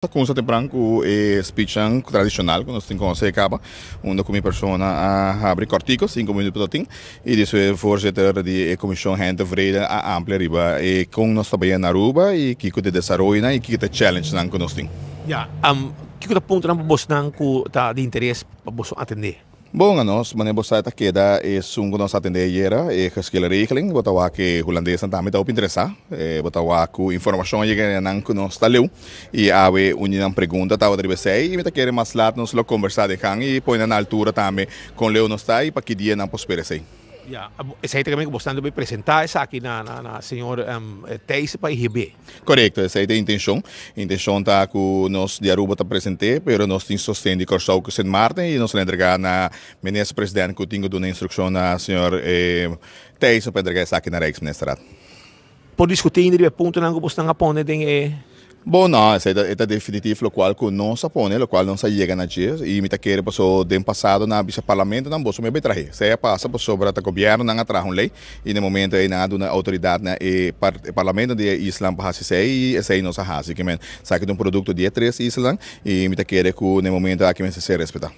Ta cuminsa tempran cu e speechnan tradicional cu nos tin conoce caba, unda cu mi persona a habri cortico, 5 minuut pa tin, y despues voorzitter di e comision Hein Tevreden a amplia riba e con nos ta bay na Aruba y kico ta desaroyonan y kico ta challengenan cu nos tin. Ja, kico ta puntonan pa bosnan cu ta di interes pa boso atende? Bon, nos, manera bo ta keda esun cu nos atende ayera, e geschillenregeling, bo ta wak e Hulandes tambe ta hopi interesa, bo ta wak cu informacion yega nan cu nos ta leu, y awe un pregunta tabata riba esey, y mi ta kere mas laat nos lo conversa de gang y pone na altura tambe con leu nos ta y pa ki dia nan por spera esey. Ja, esey tambe cu boso ta presenta esaki na señor Thijs pa IGB. Correcto, esey ta e intencion. Intencion ta cu nos di Aruba ta presente, pero nos tin sosten di Corsou cu Sint Maarten y nos ta entrega na minister president cu tin cu duna instruccion na señor Thijs pa entrega esaki na Rijksministerraad. Por discuti e puntonan cu boso a pone den e? Bon, no, esey ta definitivo locual cu nos a pone, locual nos a yega na dje, y mi ta kere paso den pasado nan a bisa parlamento nan boso mes bay trahe. Esey a pasa pasobra ta gobierno nan a traha un ley y na momento ey nan a duna autoridad na e parlamento di e isla pa haci esey y esey nos a haci. Ke men, esaki ta un producto di e tres isla y mi ta kere cu na momento aki mester ser respeta.